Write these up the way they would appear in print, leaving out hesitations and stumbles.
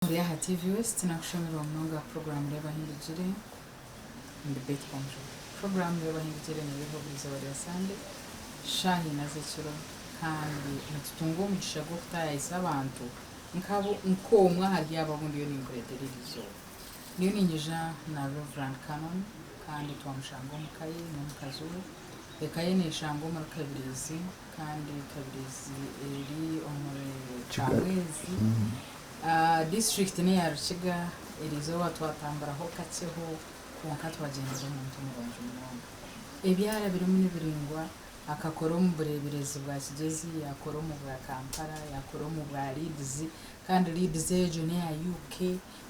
Ori aha TV West nakushemererwa munonga aha puroguraamu Reeba Ahindugire. Ndi Betty Omujubi. Puroguraamu Reeba Ahindugire neebeho buri izooba rya Sande shaaha ina z'ekiro kandi nitutunga omugisha gw'okutaayayisa abantu nk'abo nk'omwe ahari abo abu ndiyo ninkureetera eri izooba. Ndiyo niinyija na Rev. Canon kandi twamushanga omu ka ye n'omukazi we. Eka ye neeshangwa omuri Kabiriizi kandi Kabiriizi eri omuri Kamwezi. Disiturikiti n'eya Rukiga. Eriizooba twatamburaho kakyeho kwonka twagyendera omuntu murungi munonga. Ebi arabiremu ni biraingwa, akakora omu bureeberezi bwa Kigyezi, yaakora omu bwa Kampala, yaakora omu bwa Leeds kandi Leeds egyo n'eya UK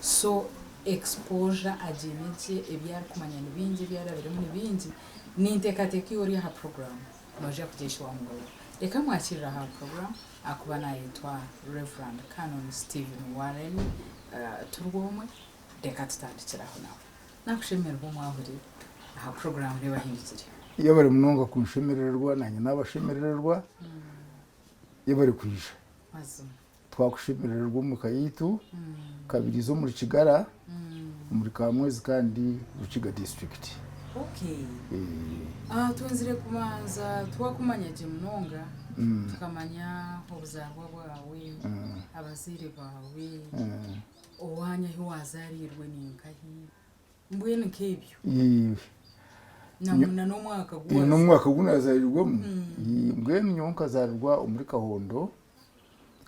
so exposure agiine gye, ebi arikumanya ni bingi, ebi arabiremu ni bingi. Ninteekateeka iwe ori aha puroguraamu noija kugira eki waamugarukaho. Reka mwakirire aha puroguraamu ahakuba naayetwa Rev. Canon Stephen Warren Turwomwe. Reka tutandikire aho nawe. Naakushemererwa omwahuri aha puroguraamu Reeba Ahindukire. Yebare munonga kunshemerererwa nanye nabashemerererwa yebare kwija. Mazima. Twakushemerererwa omu ka yaitu Kabirizi omuri Kigara omuri Kamwezi kandi Rukiga district. Okay. Ah, twenzire kubanza twakumanya gye munonga tukamanya obuzaarwa bwawe, abazaire baawe, owaanyu ahi wazaariirwe ni nkahi, mbwenu nk'ebyo. Na n'omwaka gu wazaariirwemu. N'omwaka ogu nazaariirwemu, mbwenu nyowe nkazaarirwa omuri Kahondo.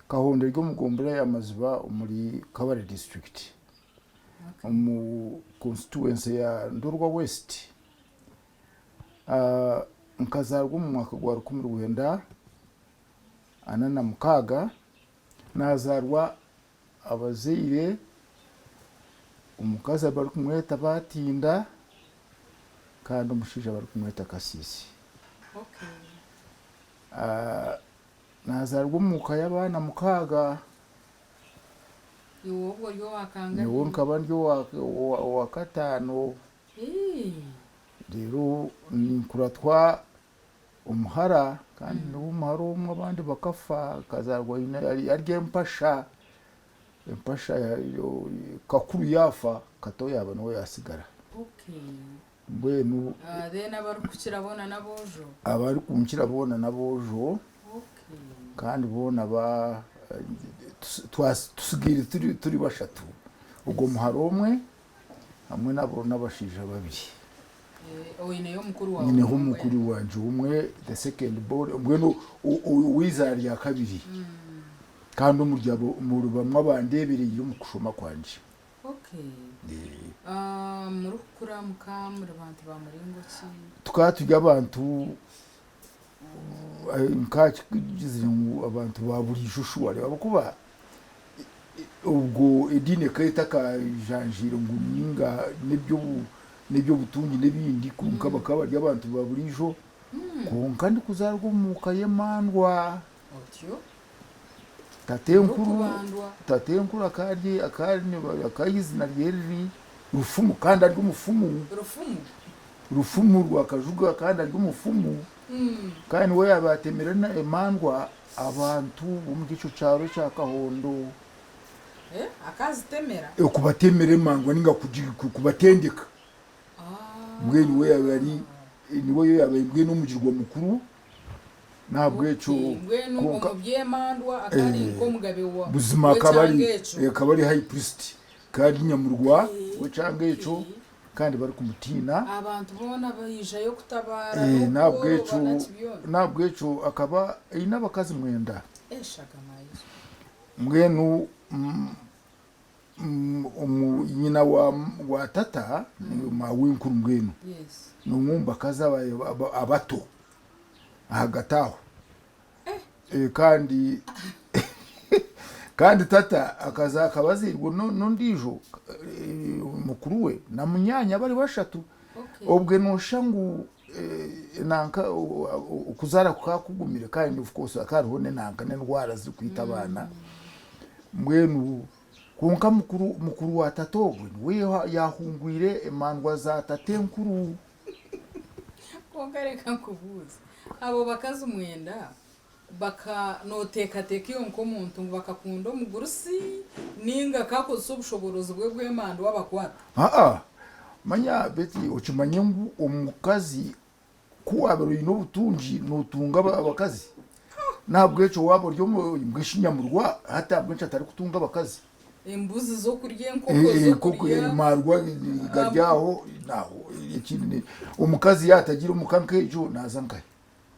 Kahondo eri omu gombolola ya Maziba omuri Kabale disiturikiti omu konsituwensi ya Ndorwa West. Nkazaarwa omu mwaka gwa 1946, nazaarwa abazaire omukazi barikumweta Batinda kandi omushaija barikumweta Kasiisi. Naazaarwa omu ka y'abaana mukaaga. Iwe obwo ori owa kangahi? Nyowe nkaba ndi owa kataano. Reero ninkuratwa omuhara kandi niwe omuhara omwe abandi bakafa akazaarwa nyina ari empasha, empasha kakuru yaafa kato yaaba niwe yaasigara. Mbwenu. Then abarikukira boona n'aboojo? Abarikunkira boona n'aboojo kandi boona ba tutsigaire turi bashatu, ogwo muhara omwe hamwe n'abashaija babiri. Oineyo mukuru waawe Nyineho mukuru wangye omwe the second born mbwenu ow'eizaara rya kabiri kandi omuri abo omuri bamwe abandeebereire omu kushoma kwangye. Okay. Ah, murikukura muka muri bantu ba muringo ki? Tukaba turi abantu nkakigizire ngu abantu ba buriijo shuwa ahabw'okuba obwo ediini ekaba etakajanjaire ngu ninga n'eby'obutungi n'ebindi kwonka bakaba bari abantu ba buriijo kwonka ndikuzaarwa omu ka y'emandwa. Otyo. Tatenkuru Orikubandwa. tatenkuru akaba ari akaba eizina rye riri Rufumu kandi ari omufumu. Rufumu? Rufumu rwa Kajuga kandi ari omufumu. Kandi niwe yaabaire atemire emandwa abantu b'omuri ekyo kyaro ekya Kahondo. Eh, akazitemera? Kubatemera emandwa nainga kubatendeka. Mbwenu niwe yaabaire ari niwe yaabaire mbwenu omugirwa mukuru. N'ahabw'ekyo Okay, mbwenu kwonka omu by'emandwa akaba ari nk'omugabe wa buzima akaba ari w'ekyanga ekyo. akaba ari high priest akaba ari nyamurwa Okay, w'ekyanga ekyo okay. kandi barikumutiina. Abantu boona baijayo kutabaara Eh, n'okworoba n'ahabw'ekyo naki byona. n'ahabw'ekyo akaba aine abakazi mwenda. Eshagama Yesu. Mbwenu mm, mm, nyina wa, wa tata ni maawenkuru mbwenu Yes. n'omwe omu bakazi aba- aba- abato. Ahagati aho kandi kandi tata akaza akaba azairwe n'ondiijo mukuru we na munyaanya bari bashatu obwe nooshusha ngu nanka okuzaara kukaba kugumire kandi of course hakaba hariho n'enanka n'endwara zirikwita abaana mbwenu kwonka mukuru mukuru wa tata ogwe niwe yaahungwire emandwa za tatenkuru. Kwonka reka nkubuuze, abo bakazi mwenda Baka noteekateeka iwe nk'omuntu ngu bakakunda omugurusi ninga akakozesa obushoboorozi bwe bw'emandwa abakwata? Aa, manya Betty okimanye ngu omukazi ku waabire oine obutungi nootunga abakazi. N'ahabw'ekyo waaba ori omu mbwenu shi nyamurwa hati ahabw'enki atarikutunga abakazi? Embuzi z'okurya, enkoko Enkoko, z'okurya. Amarwa gari aho naho ekindi omukazi yaatagira omuka nk'egyo naaza nkahi?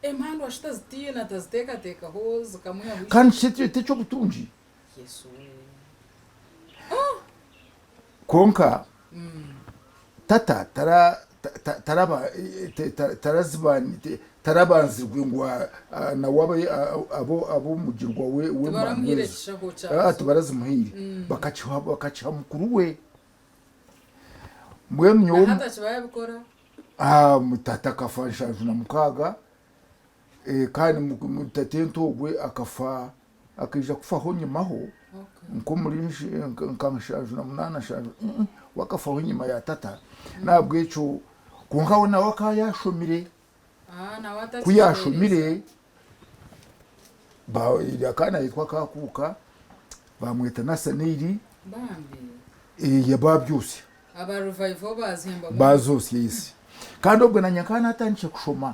Emandwa shi tazitiina, taziteekateekaho zikamwihaho Kandi eishokye? shi t'eky'obutungi? Yesu we! Oh! Kwonka tata tara taraba tarabanzirwe ngu nawe abe abe omugirwa w'emandwa Tibaramuhaire ezo. ekishaho kyazo. Tibarazimuhaire. Bakakiha mukuru we. Mbwenu nyowe. Na hati akiba yabikora? Tata akafa 76, kandi tatento ogwe akafa akaija kufaho nyimaho nk'omuri nka 78 nshanju we akafaho enyima ya tata n'ahabw'ekyo kwonka we nawe akaba yaashomire, ku yaashomire akaba naayetwa Kaakuuka baamweta Nasanairi baabyosya. Aba revival bazihemba muno. Bazosya yes. Kandi obwe nanye nkaba natandikire kushoma.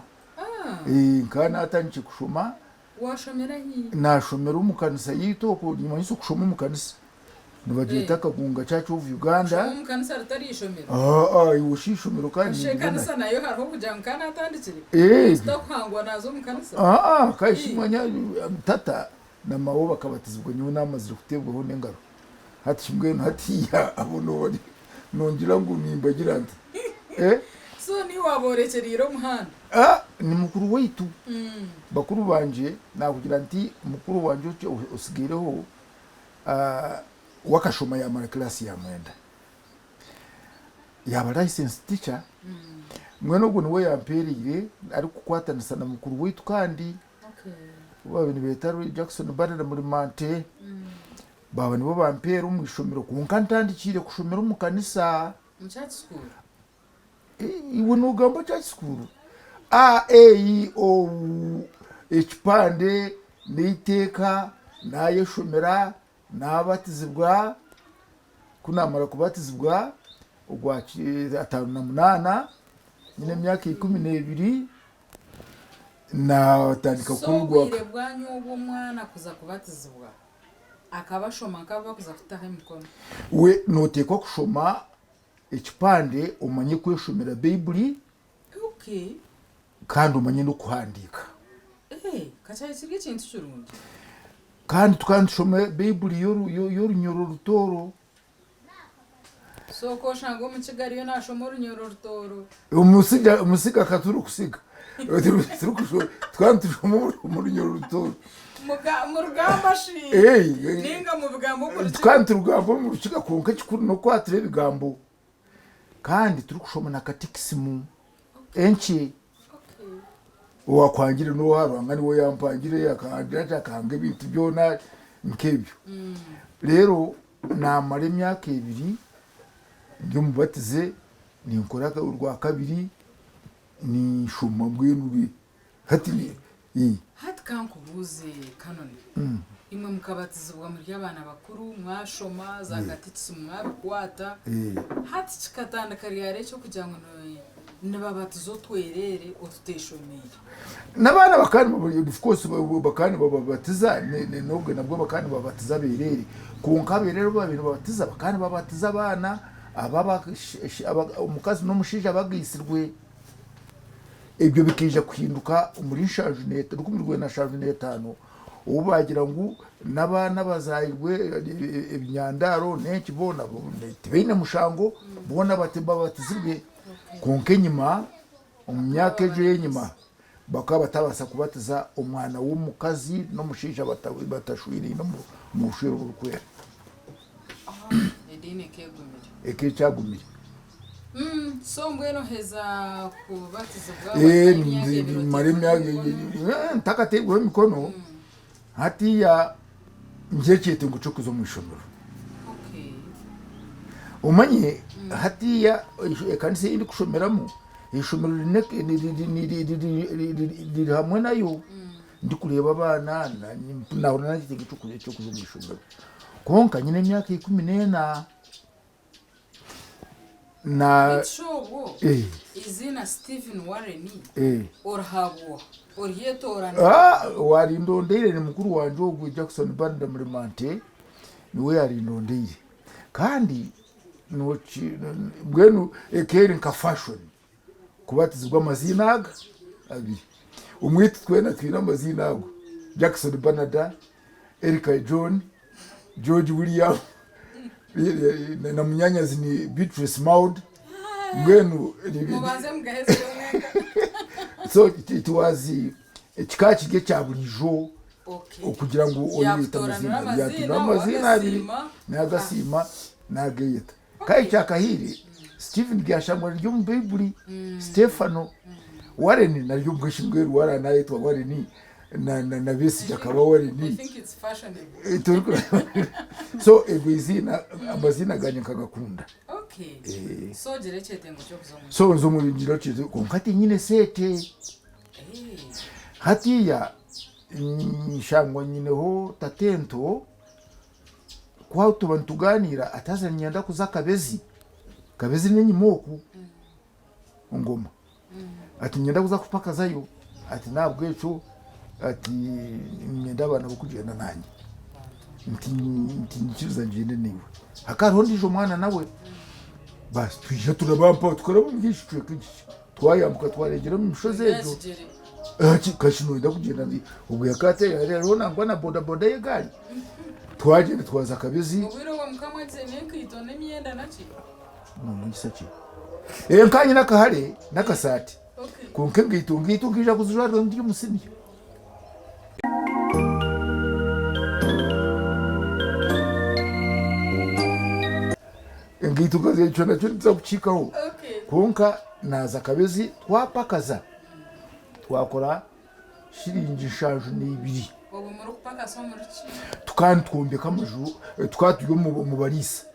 Nkaba natandikire kushoma. Washomera hi? Nashomera omu kanisa yitu okwo nimanyisa okushoma omu kanisa. Nibagyeta Kagunga Church of Uganda. Kushoma omu kanisa ritari ishomero? Iwe shi ishomero kandi Shi nindibona. ekanisa nayo hariho okugira ngu nkaba natandikire? Omuntu takuhangwa naza omu kanisa? Kandi shi manya tata na mawe bakabatizibwa nyowe namazire kutebwaho nengaro. Hati mbwenu hatiiya abo nooba nongira ngu nimbagira nta? Eh? So niiwe waaboorekyereire omuhanda? Ah, ni mukuru waitu. Bakuru bangye naakugira nti mukuru wangye otsigaireho we akashoma yaamara class ya mwenda. Yaaba licensed teacher, mbwenu ogwo niwe yampeereire arikukwatanisa na mukuru waitu kandi. Obu baabaire nibeeta Jackson Barira Murimante, baaba nibo bampeera omu ishomero kwonka ntandikiire kushomera omu kanisa. Omu church school? Iwe noogamba church school? A, E, I, O, U, ekipande n'eiteeka naayeshomera, naabatizibwa, ku naamara kubatizibwa ogwa 58 nyine emyaka 12, Naatandika So kurugwa. obwire bwanyu obu omwana kuza kubatizibwa akaba ashoma nk'abu bakuza kutaho emikono? We nooteekwa kushoma ekipande omanye kweshomera Baibuli Okay. kandi omanye n'okuhandiika. Eh, ka kyaba kiri ekintu kirungi. Kandi tukaba nitushoma Baibuli y'orunyoro rutooro. Sooka oshange omukiga ariyo naashoma orunyoro rutooro. Omusiga omusiga ka turikusiga tukaba nitushoma omu runyoro rutooro. Mu rugamba shi? Nainga mubigamba omu rukiga? Tukaba niturugamba omu rukiga kwonka ekikuru n'okukwatira ebigambo kandi turikushoma na katikisimu enkye. Owakwangire n'oha Ruhanga niwe yampangire akangira ati akahanga ebintu byona nk'ebyo. Reero naamara emyaka ebiri ndi omubatize ninkora orwakabiri ninshoma mbwenu hati. Hati ka nkubuuze Canon, imwe mukabatizibwa muri abaana bakuru, mwashoma, za katikisimu mwabikwata, hati kikatandika ryari eky'okugira ngu nibabatiza otwereere otuteeshomeire? N'abaana bakaba of course bakaba nibababatiza n'obwe nabwo bakaba nibabatiza abeereere kwonka abeereere obu baabaire nibabatiza bakaba nibabatiza abaana omukazi n'omushaija bagaitsirwe. Ebyo bikaija kuhinduka omuri 1975 obu baagira ngu n'abaana abazairwe ebinyandaaro n'enki boona tibaine mushango boona babatizibwe. Kwonka enyima omu myaka egyo ey'enyima bakaba batabaasa kubatiza omwana w'omukazi n'omushaija batashweraine omu bushwere oburikwera. Ediini ekegumire. Eka ekyagumire. So mbwenu oheza kubatizibwa wamara emyaka ebiri Mara oteekwaho emyaka emikono? Ntakateirweho emikono hatiiya ngira ekyetengo ky'okuza omu ishomero. Omanye hatiiya ekanisa ei ndikushomeramu, eishomero riri hamwe nayo. Ndikureeba abaana nahurira nayetenga eky'okuza omu ishomero. Kwonka nyine emyaka 14. Na. Beitu shi obwo eiziina Steven Warren orihabwa oha? Oryetoorana oha? Owarindondeire ni mukuru wangye ogwo Jackson Banda Murimante niwe yarindondeire. Kandi mbwenu eka eri nka fashion kubatizibwa amaziina aga abiri. Omweitu twena twine amaziina ago, Jackson Bernard, Erica John, George William na munyanyazi ni Beatrice Maud mbwenu Mubanze mugaheze mwenka. So it was kikaba kiri ekya buriijo okugira ngu oyeyeta Yakutoranira amaziina amaziina, yatura amaziina abiri wagasiima. nagasiima nageyeta. Ka ekyakahiire Stephen ryashangwa riri omu Baibuli, Stefano, Warren naryo mbwenu mbwenu Warren nayetwa Warren na na na Besigye akaba I Warren. think it's fashionable. Torikureeba so eryo eiziina amaziina gangye nkagakunda. Okay. So ogira ekyetengo ky'okuza omu So nza omu ngira kwonka tinyine sente. Eh. Hatiiya nshangwa nyineho tatento. Ku tuba nitugaaniira ati haza niinyenda kuza Kabezi, Kabezi n'enyima oku Ngoma, ati niinyenda kuza kupakazayo ati n'ahabw'ekyo ati niinyenda abaana b'okugyenda naanye nti nti nyikiriza ngyende naiwe. Hakaba hariho ondiijo mwana nawe, baasi twija turabampa tukaraba omuri eki kicweka eki twayambuka twarengyera omu mishozi egyo. Kashi noyenda kugyenda obwo yakaba hariho nangwa na bodaboda y'egaari. Twagyenda twaza Kabezi. Obwire obwo mukaba mwagize n'enkaito n'emyenda naki? Nomanyisa ki? Eh, nkaba nyine akahare n'akasaati. Okay. Kwonka enkaito enkaito nkaija kuzijwara ndi omu siniya. Enkaito nkazi ekyo nakyo nituza kukihikaho. Okay. Kwonka naaza Kabezi twapakaza twakora shiringi 72. Obwo murikupakasa omuri ki? Tukaba nitwombeka amaju, tukaba turi omu bariisa.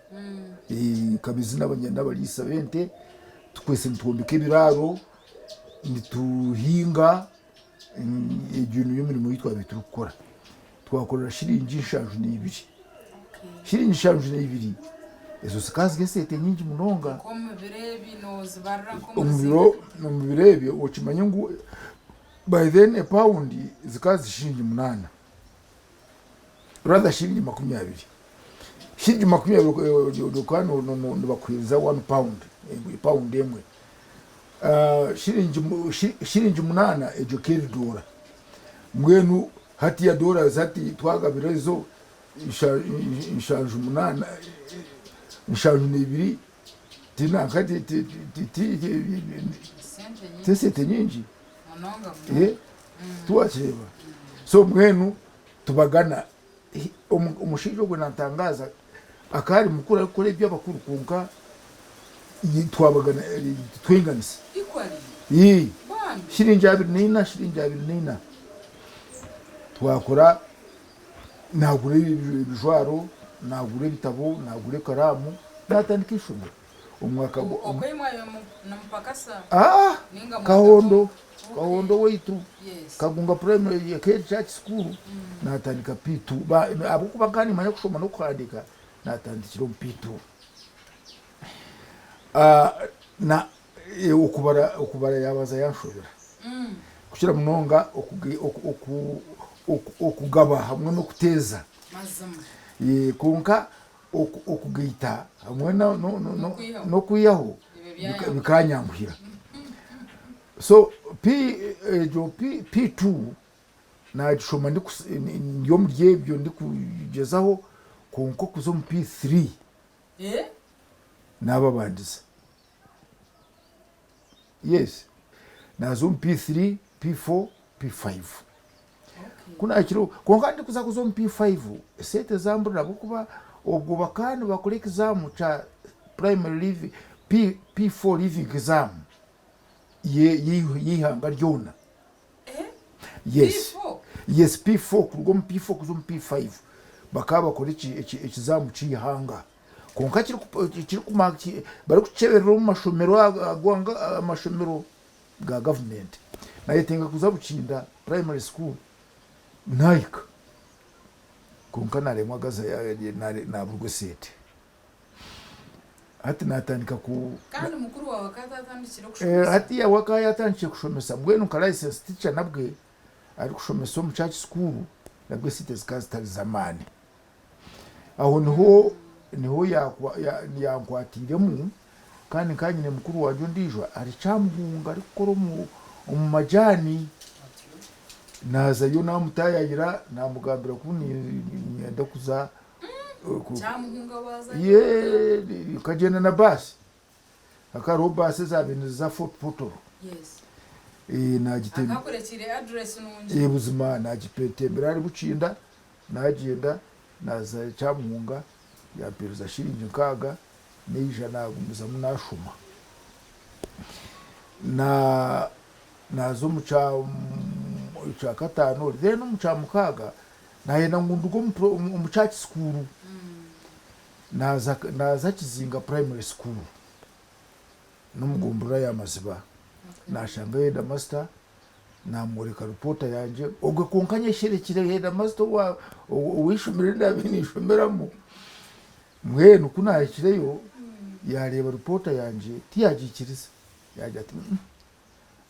Kabezi n'abariisa b'ente, tukwitse nitwombeka ebiraaro, nituhinga, egyo niyo mirimo ei twabaire turikukora. Twakorera shiringi 72. Shiringi 72 ezo zikaba ziri esente nyingi munonga. Nk'omu biro ebi noozibarira nk'omu Omu biro omu biro ebyo okimanye ngu by then epawundi zikaba ziri shiringi 8 rather shiringi 20. Shiringi 20 okaba nibakuheereza one pound, epawundi emwe. Shiringi 8 egyo ekaba eri doora. Mbwenu hatiiya dollars hati twagabira ezo 78, 72 tinanka tesente nyingi tiwakireeba so mbwenu tubagana omushaija ogwo nantangaaza akaba ari mukuru arikukora eby'abakuru kwonka twabagana titwinganisa shiringi 24 shiringi 24 twakora Naagura ebijwaro, naagura ebitabo, naagura ekaraamu, naatandika eishomero. Omwaka gwa. Okwo imwe nimupakasa Aa! ninga mweta Kahondo, Okay. Kahondo owaitu, Yes. Kagunga Primary K Church School, naatandika P2. Ba ahabw'okuba nkaba niimanya kushoma n'okuhandiika, naatandikira omu P2. Na Okubara okubara yaabanza yanshobera. Kukira munonga okugaba hamwe n'okuteeza. Kwonka okugaita hamwe n'okwihaho bikanyanguhira. So egyo P2 naagishoma ndi omuri ebyo ndikugyezaho kwonka okuza omu P3 naababandiza. Yes, naaza omu P3, P4, P5. Ku naahikire, kwonka ndikuza kuza omu P5, esente zamburira ahabw'okuba obwo bakaba nibakora exam kya primary leaving, P, P4 leaving exam y'eihanga ryona. Yes. P4? Yes, P4, kuruga omu P4 kuza omu P5 bakaba bakora ekizamu ky'eihanga. Kwonka barikukyeberera omu mashomero ago amashomero ga gavumenti. Nayetenga kuza Bukinda primary school. Nahika kwonka naremwa gaza naburwa esente. Hati natandika ku. Kandi mukuru waawe akaba atatandikire kushomesa? Hati we akaba yatandikire kushomesa mbwenu nka license teacher nabwe arikushomesa omu church school nabwe esente zikaba zitari z'amaani. Aho niho niho yankwatiiremu kandi nkaba nyine mukuru wangye ondiijo ari Kyamuhunga arikukora omu majaani. Naazayo naamutaayayira naamugambira ku niinyenda kuza Kyamuhunga waazayo? Yee, nkagyenda na baasi. Hakaba hariho baasi ezaabaire niziza Fort Portal. Yes. Naagitembe. Akakurekiire address nungi. Buzima naagitembera ahari Bukinda. Nagyenda naza Kyamuhunga yampereza shiringi nkaaga naija nagumizamu nashoma. Naza omu kyakataano then omu kyamukaaga nayenda ngu nduge omu church school naza Kizinga primary school n'omu gomborora ya Maziba nashangayo headmaster Naamworeka ripoota yangye, ogwe kwonka nyesherekire heedimasita ow'eishomero eri naabaire ninshomeramu. Mbwenu ku naahikireyo, yaareeba ripoota yangye tiyaagiikiriza. Yaagira ati,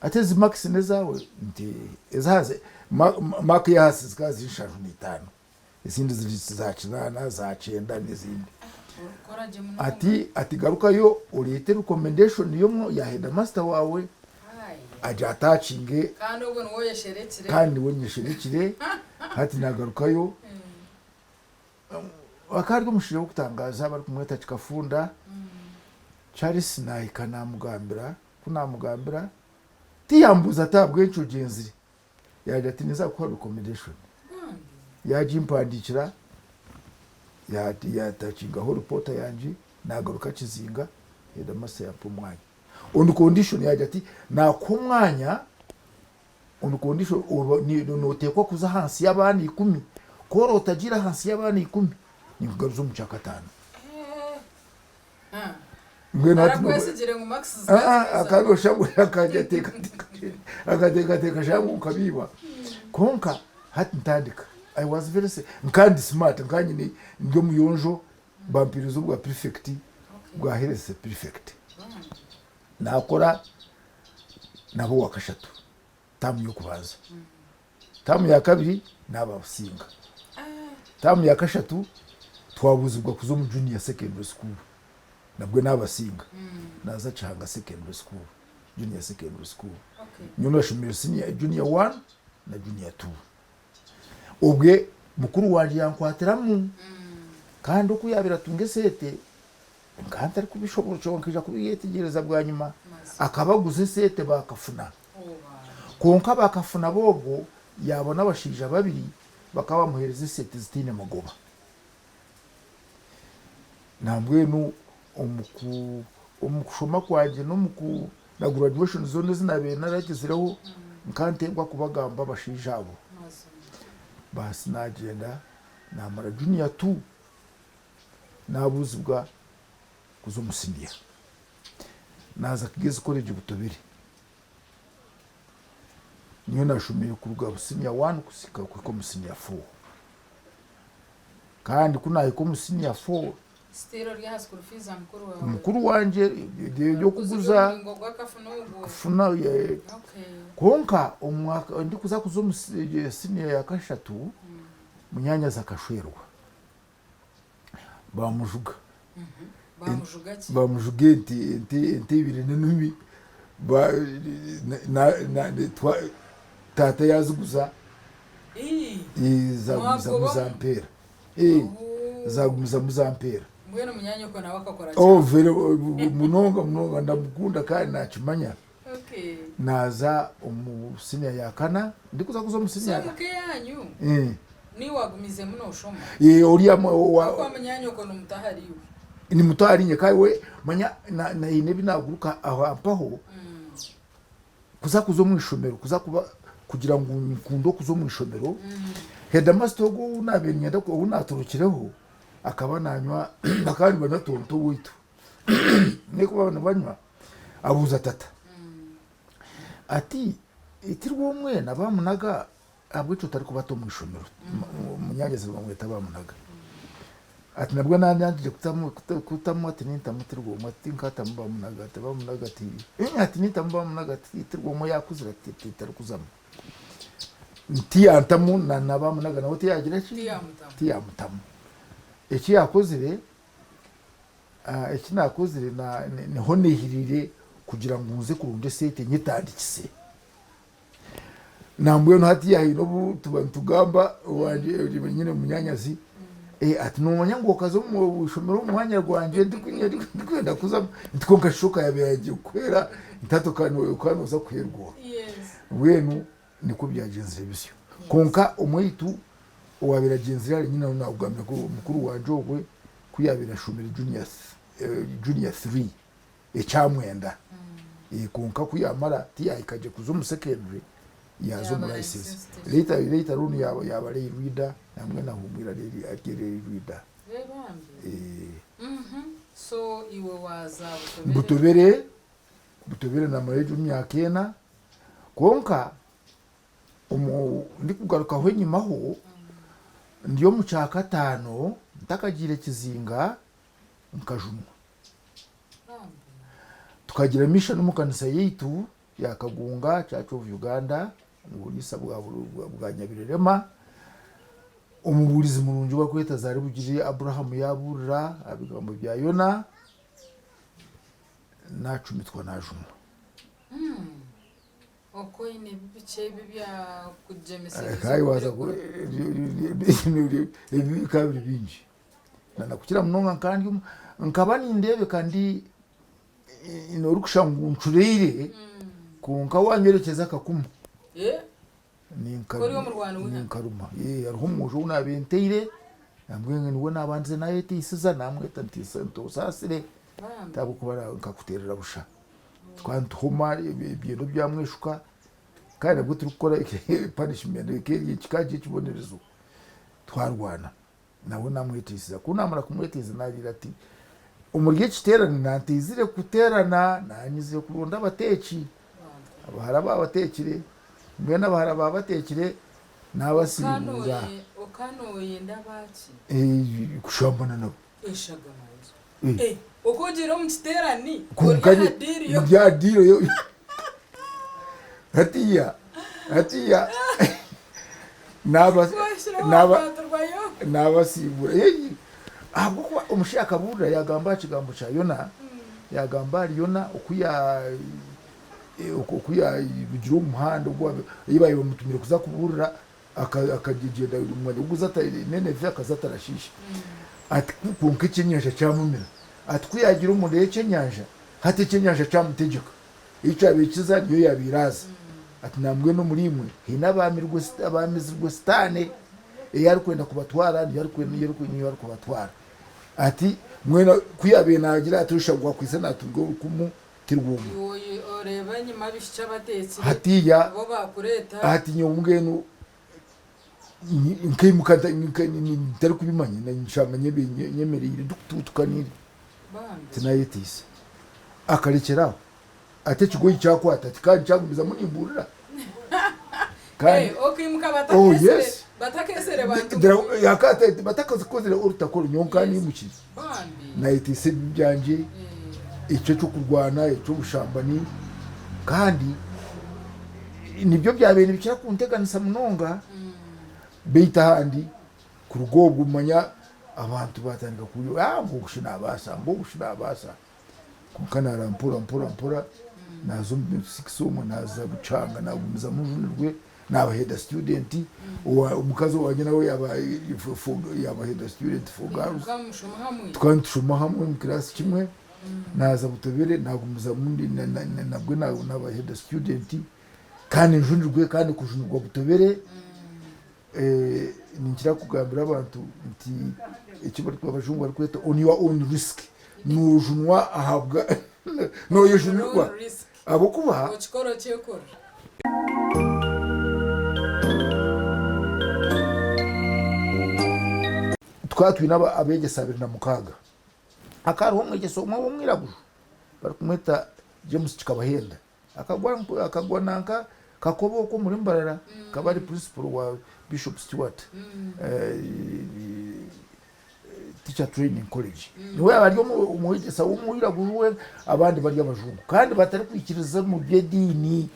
Ati ezi makisi n'ezaawe? Nti, Ez'ahansi, maaka ey'ahansi zikaba ziri nshanju na itaano, ezindi ziri za kinaana, za kyenda n'ezindi. Ati, ati garukayo oreete recommendation ya heedimasita waawe. Agye ataakinge Kandi obwo niwe oyesherekire. Kandi niwe nyesherekire. Hati naagarukayo. Akaba ari omushaija w'okutangaaza barikumweta Kikafunda Charles naahika naamugambira, ku naamugambira tiyambuuza ati ahabw'enki ogyenzire, yaagira ati ninza kukuha recommendation. Yaagimpandiikira, yaatakingaho ripoota yangye, naagaruka Kizinga, heedimasita yampa omwanya. On condition yagira ati nakuha omwanya on condition notekwa kuza ahansi y'abaana ikumi ku ora otagiire ahansi y'abaana ikumi ninkugaruza omu kyakataano. Mbwenu hati Arakwesigire ngu marks zikaba akaba noshusha ngu akateekateeka shana ngu nkabiiba kwonka hati ntandika I was very nkaba ndi smart nkaba nyine ndi omuyonjo Bampiiriza obwa prefect bwa health prefect. Nakora naba owa kashatu taamu y'okubanza. Taamu ya kabiri naaba Businga. Taamu ya kashatu twabuuzibwa kuza omu junior secondary school nabwe naabasinga. Naaza Kihanga secondary school, junior secondary school. Nyowe nashomire senior junior one na junior two. Obwe mukuru wangye yankwatiramu kandi oku yaabaire atunga eseete nkaba ntarikubishoboorokyerwa nkaija kubyetegyereza bwanyima. Akaba aguza eseete baakafuna. Kwonka baakafuna b'obwo yaabona abashaija babiri bakaba bamuheereza eseete zitaine magoba. Nambwenu omu kushoma kwangye n'omu ku na graduation zoona ezi naabaire naragizireho nkaba nteekwa kubagamba abashaija abo. Baasi naagyenda naamara junior two naabuuzibwa kuza omu siniya. Naaza Kigezi College Butobere. Niyo naashomeire kuruga siniya one kuhika omu siniya four. Kandi ku naahika omu siniya four, Still ori aha school fees za mukuru waawe. Mukuru wangye eby'okuguza Omuringo gw'akafuna ogwo. kufuna Okay. Kwonka omu mwaka ndikuza kuza omu siniya ya kashatu, munyaanyazi akashwerwa baamujuga. Baamujuga ki? Baamujuga ente ente ente ibiri n'enumi ba na na twa taata yaaziguza Ii. Zagumizamu Mwagobamu? zampeera. Ooh. Zagumizamu zampeera. Mbwenu munyaanyoko nawe akakora Oh, ki? very munonga munonga ndamukunda kandi nakimanya. Okay. Naza omu siniya ya kana, ndikuza kuza omu So siniya. omuka eyanyu Eh. niiwe wagumizemu noshoma? Eh, oriya wa Ahabw'okuba munyaanyoko ni muto ahariiwe. Ni muto ahariinye kandi we manya na haine ebi naguruka aho mpaho. Kuza kuza omu ishomero kuza kuba kugira ngu nkunde okuza omu ishomero, heedimasita ogwo ou naabaire niinyenda ou naatorokireho akaba naanywa bakaba nibanywa tonto owaitu nawe ku baaba nibanywa abuuza tata ati, tiriwe omwe na baamunaga? Ahabw'eki otarikubata omu ishomero? Munyaanyazi bamweta Bamunaga. Ati nabwo nanyangire kutamu kutamu ati nintamu tirwomwe ati tinkatamu Bamunaga ati Bamunaga ati ati nintamu Bamunaga ati tirwomwe yakuzire ati tarikuzamu. Tiyantamu na na Bamunaga nawe tiyagira ki? Tiyamutamu. Eki yakozire Eki naakozire niho neehirire kugira ngu nze kurunda esente nyetandikise. Nambwenu hatiiya haine obu tuba nitugamba owangye nyine munyaanyazi ati noomanya ngu okaza omu ishomero omu mwanya gwangye ndikwenda kuzamu nti kwonka shi okaba yaagiire kukuhwera nti hati okaba nooza kuhwerwa oha? Mbwenu Nikwo byagyenzire bisyo. Kwonka omwaitu owaabaire agyenzire ahari nyina naakugambira ngu mukuru wangye ogwe ku yaabaire ashomire junior three ekyamwenda kwonka ku yaamara tiyaahika gye kuza omu secondary yaaza omu license. Later later on yaaba lay reader nambwenu ahuumwire ari lay reader. Butobere Butobere namara egyo myaka ena, kwonka omu ndikugarukaho enyimaho ndi omu kyakataano ntakagiire kizinga nkajunwa. Tukagira mission omu kanisa yaitu ya Kagunga Church of Uganda omu buriisa bwa Nyabirerema. Omubuurizi murungi ou barikweta Zaribugiri Abraham yaabuurira aha bigambo bya Yona. Nacumitwa najumwa. Oku oine bikye ebi ebyakugyemesereza Kandi waaza ku- ebibi bikaba biri bingi. Na kukira munonga nkaba ndi omu- nkaba nindeebeka ndi orikushusha ngu ncureire kwonka wanyorekyeza akakumu Ori omurwani w'eihanga. Ninkaruma. Hariho omwojo ou naabaire nteire, nambwenu niwe naabandize naayeteisiza, naamweta nti nti osaasire Bambi. ahabw'okuba nkakuteerera busha. Tukaba nituhoma ebyendo byamweshuka kandi nabwo turikukora punishment kikaba kiri ekibonerezo twarwana. Nawe naamweteisiza. Ku naamara kumweteisa naagira ati, Omuri eki kiteerane nanteizire kuteerana, naanyizire kuronda abateeki. Abahara baabateekire, mbwenu abahara baabateekire naabasiibuura. Okaba nooyenda baaki? Kushambana nabo. Eshagama ezo. Oku ogiire omu kiteerane ori aha diiru yo. Ndi aha diiru yo. Hatiiya, hatiiya. Naabasiibura. Ahabw'okuba omushaija akabuurira yaagamba aha kigambo kya Yona, yaagamba ahari Yona oku oku yaarugire omu muhanda ogu ei baabaire bamutumire kuza kubuurira, akagyenda omu mwanya gw'okuza Nineeve akaza Tarashiishi. Ati kwonka ekyenyanja kyamumira. Ati ku yaagiire omunda y'ekyenyanja, hati ekyenyanja kyamutegyeka. Ei kyabaire kiza niyo yaabaire aza. Ati, Nambwenu omuriimwe haine abaamizirwe Sitaane, ei arikwenda kubatwara niyo arikubatwara. Ati, Mwena ku yaabaire naagira ati, Oshusha ngu akwaitse naatunga orukumu, ti rwomwe. Hatiiya, hati nyowe mbwenu nkaimuka ntarikubimanya, nshanga nyemereire ndikutuutuka tinayeteisa. Akarekyera aho ati ekigoyi kyakwata ati kandi kyagumizamu nimbuurira. Kandi Okaimuka oh yes batakesere bantu batakakozire orutakoro nyowe nkaba nimukire nayeteisa ebibi byangye ekyo eky'okurwana eky'obushambani kandi nibyo byabaire nibikira kunteganisa munonga beitu ahandi Kuruga obwo manya abantu batandika kugira ah ngu ogu shi nabaasa, ngu ogu shi nabaasa. Kwonka naaraba mpora mpora mpora naaza omu sixth omwo naaza bukyanga naagumizamu njunirwe naaba head student, omukazi owangye nawe yaaba yaaba head student for girls. Mukaba nimushoma hamwe? Tukaba nitushoma hamwe omu kiraasi kimwe, naaza Butobere naagumizamu nabwe naaba head student kandi njunirwe kandi kujunirwa Butobere. Ninkira kugambira abantu nti eki abajungu barikweta on your own risk, noojunwa ahabwa nooyejunirwa ahabw'okuba. Okikora okyekorera. Tukaba twine abeegyesa 26, hakaba hariho omwegyesa omwe w'omwiraguju barikumweta James Kikabahenda, akagwa nanka. Kakoba okwo omuri Mbarara akaba ari principal wa Bishop Stuart Teacher Training College. Niwe yaaba ari omwegyesa w'omwiraguju wenka abandi bari abajungu kandi batarikwikiriza omu by'ediini.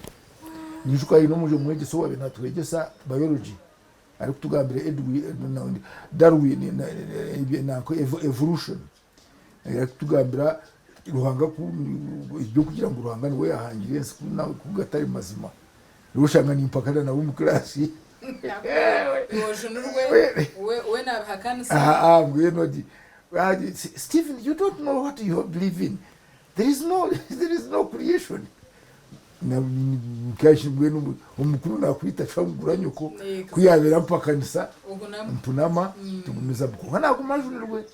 Nyijuka haine omwegyesa owaabaire naatwegyesa biology arikutugambira Edwin, Darwin nanka evolution. Arikutugambira Ruhanga ku eby'okugira ngu Ruhanga niwe yaahangire ensi ku ku gatari mazima. Reero oshanga nimpakana nawe omu kiraasi. Iwe ojunirwe, we we naabihakanisa. Aa mbwenu oti Stephen you don't know what you believe in. There is no there is no creation. Nkashi mbwenu omukuru nakwita shwa ngura nyoko ku yaabaire ampakanisa mpunama tugumizamu kwonka naaguma njunirwe.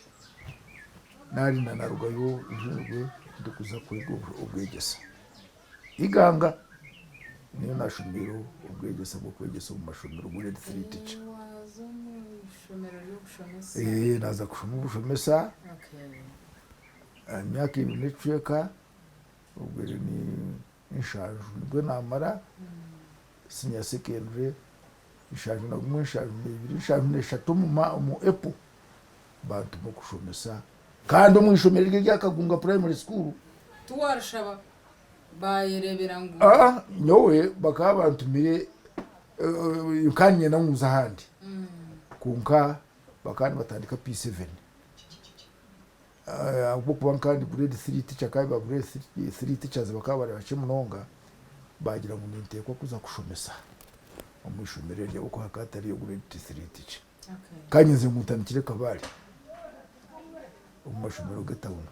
Narinda narugayo njunirwe ndikuza kwega obwegyese. Iganga niyo nashomeire obwegyese bw'okwegyesa omu mashomero grade three teacher. Waaza omu ishomero ry'obushomesa. Naaza kushoma obushomesa emyaka ebiri n'ekicweka obwe ni nshanju nibwo namara senior secondary nshanju na gumwe nshanju n'ebiri nshanju n'eshatu omu April bantuma okushomesa kandi omu ishomero eryo erya Kagunga primary school. Tiwarishaba bayerebera ngu. Aa nyowe bakaba bantumire nkaba niinyenda ngu nze ahandi kwonka bakaba nibatandika P7 ahabw'okuba nkaba ndi grade three teacher kandi ba grade three teachers bakaba bari bakye munonga baagira ngu ninteekwa kuza kushomesa omu ishomero eryo ahabw'okuba hakaba hatariyo grade three teacher. Kandi nze ngu ntandikire Kabale omu mashomero g'etawuni.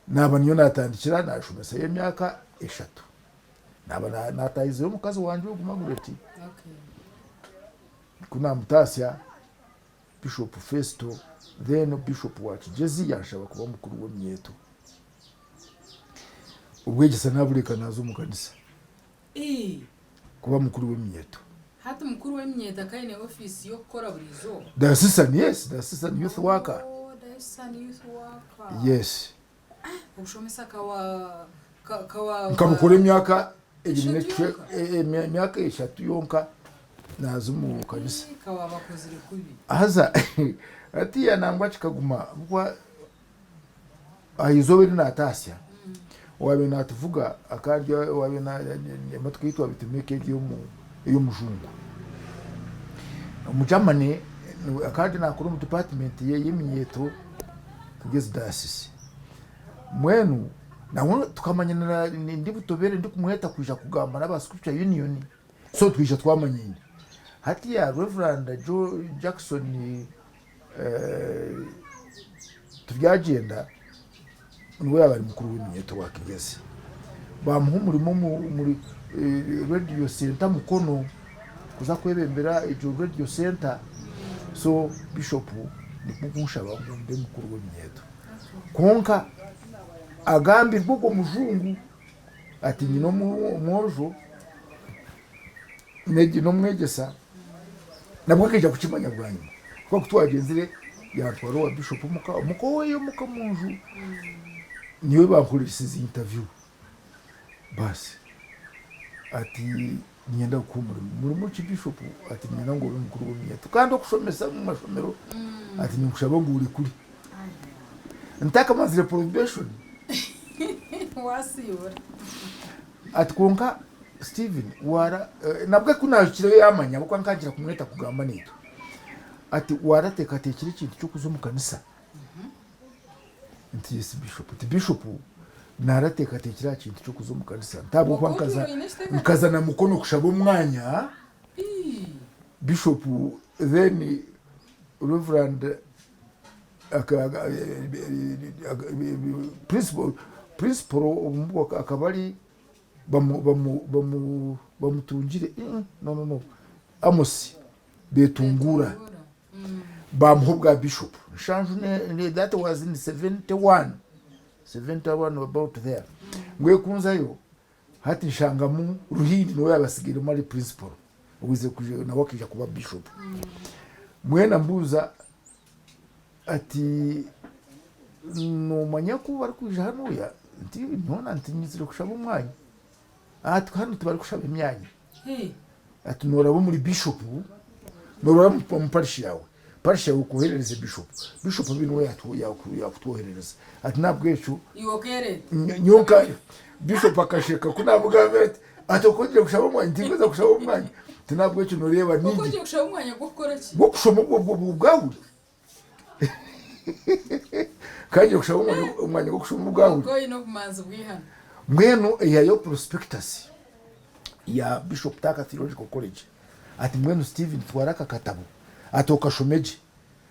Naaba niyo naatandikira naashomesayo emyaka eshatu. Naaba naataahizeyo omukazi wangye ogu Margaret. Ku naamutaasya, Bishop Festo then Bishop wa Kigyezi yanshaba kuba mukuru w'eminyeeto. Obwegyesa naabureka naaza omu kanisa kuba mukuru w'eminyeeto. Hati mukuru w'eminyeeto akaba aine ofiisi y'okukora buri izooba? Diocesan, yes, diocesan youth worker. Oh, diocesan youth worker. Yes. Obushomesa kawa kawa. Nkabukora emyaka ebiri n'ekicweka, emyaka eshatu yonka naaza omu kanisa. Kawa bakozire kubi. Haza hatiiya nangwa kikaguma ahabw'okuba aha izooba eri naataasya, owaabaire naatuvuga akaba ari owaabaire emotoka ei twabaire twine ekaba eri ey'omujungu. Omugyamani akaba ari naakora omu dipaatimenti y'eminyeeto Kigezi Diocese. Mbwenu nawe tukamanyanira ndi Butobere ndikumweta kwija kugamba n'aba Scripture Union, so twija twamanyaine. Hatiiya Rev. Joe Jackson Turyagyenda niwe yaaba ari mukuru w'eminyeeto wa Kigezi. Baamuha omurimo omuri Radio Centre Mukono kuza kwebembera egyo Radio Centre. So Bishop nikwo kunshaba ngu mbe mukuru w'eminyeeto. Kwonka agambirwe ogwo mujungu ati nyine omwojo n'omwegyesa nabwo akaija kukimanya bwanyima ahabw'okuba ku twagyenzire yantwara owa bishop omuka, omuka oweye omuka omunju niyo bankoresize interview baasi ati niinyenda kukuha omurimo, murimo ki bishop? Ati niinyenda ngu obe mukuru w'eminyeeto kandi okushomesa omu mashomero ati ninkushaba ngu orekure ntakamazire probation. Waasiibura. Ati kwonka Steven waara nabwe ku naahikireyo yaamanya ahabw'okuba nkangira kumweta kugamba naitwe. Ati waarateekateekire ekintu ky'okuza omu kanisa? Nti yes Bishop. Nti Bishop naarateekateekire aha kintu ky'okuza omu kanisa nti ahabw'okuba nkaza nkaza na Mukono kushaba omwanya Bishop then Reverend Principal obumwe akaba ari Bamutungire no no no Amos Betungura bamuha obwa bishop nshanju that was in 71 71 about there mbwenu kunzayo hati nshangamu Ruhindi niwe yaaba asigairemu ari principal owaizire nawe akaija kuba bishop mbwenu ambuuza Ati, Noomanya ku barikwija hanuya? Nti, Nyowe ntinyizire kushaba omwanya. Ati hanu tibarikushaba emyanya. Ati nooraba omuri bishopu, nooraba omu parishi yaawe, parishi yaawe ekwoherereze bishopu, bishopu abe niwe yaakutwoherereza. Ati n'ahabw'ekyo nyowe nka bishopu akasheka ku naamugambira ati, ati oku ogiire kushaba omwanya, tinkuza kushaba omwanya. Ati n'ahabw'ekyo nooreeba Oku ogiire kushaba omwanya gw'okukora ki? Gw'okushoma obwahuri. Kandi okushaba omwanya gw'okushoma obwahuri. Oine obumanzi bw'eihano. Mbwenu eyayo prospectus ya Bishop Tucker Theological College ati mbwenu Steven twara aka katabo ati okashome gye.